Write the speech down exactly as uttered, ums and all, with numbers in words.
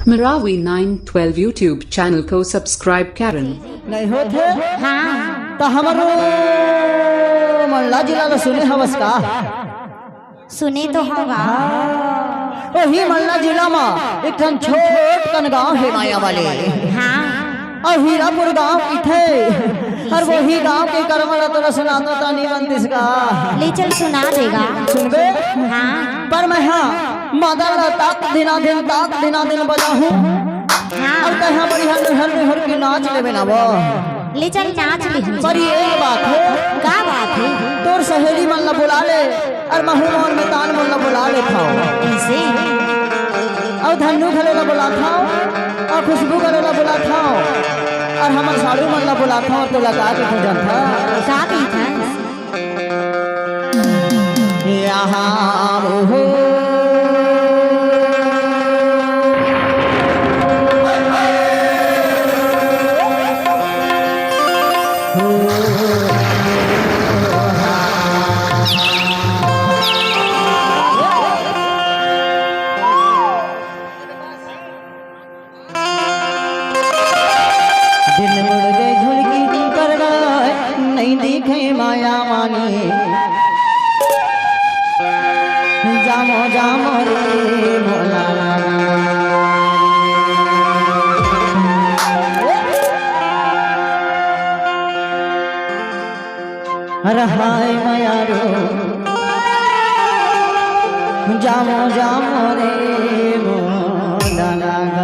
Marawi nine twelve YouTube channel को subscribe करें। नहीं होत हे? हाँ। त हमरो मंडला जिला ल सुने हवस का? सुने तो हवा। हाँ। ओही मंडला जिला म एक ठन छोट कन गांव हे माया वाले। हाँ। अउ हीरापुर गांव किथे। अउ वही गांव के करमन ल तोला सुनातो त नइ बनतिस का? ले चल सुना देगा। सुनबे? हाँ। पर मैं हाँ, मादल ल ताक दिना दिन, ताक दिना दिन बजाहूं। हाँ। अउ तैं हा बढ़िया नोहर नोहर के नाच लेबे ना वो। ले चल नाच ले। पर ये बात हे। का बात हे? तोर सहेली मन ल बुला ले, अउ महू मोर मितान मन ल बुला लेथंव। कइसे? अउ धन्नू घलो ल बुलाथंव, अउ खुशबू घलो ल बुलाथंव, अउ हमर साढ़ू मन ल बुलाथंव, त लगा के पूजन था। का कहिथस? यहाँ हो। दिन मुड़ गए झुलकी परगट, नहीं दिखे माया मानी। जामो जामो रे मोला। अरे हाय मयारो, जामो जामो रे मोला लागा।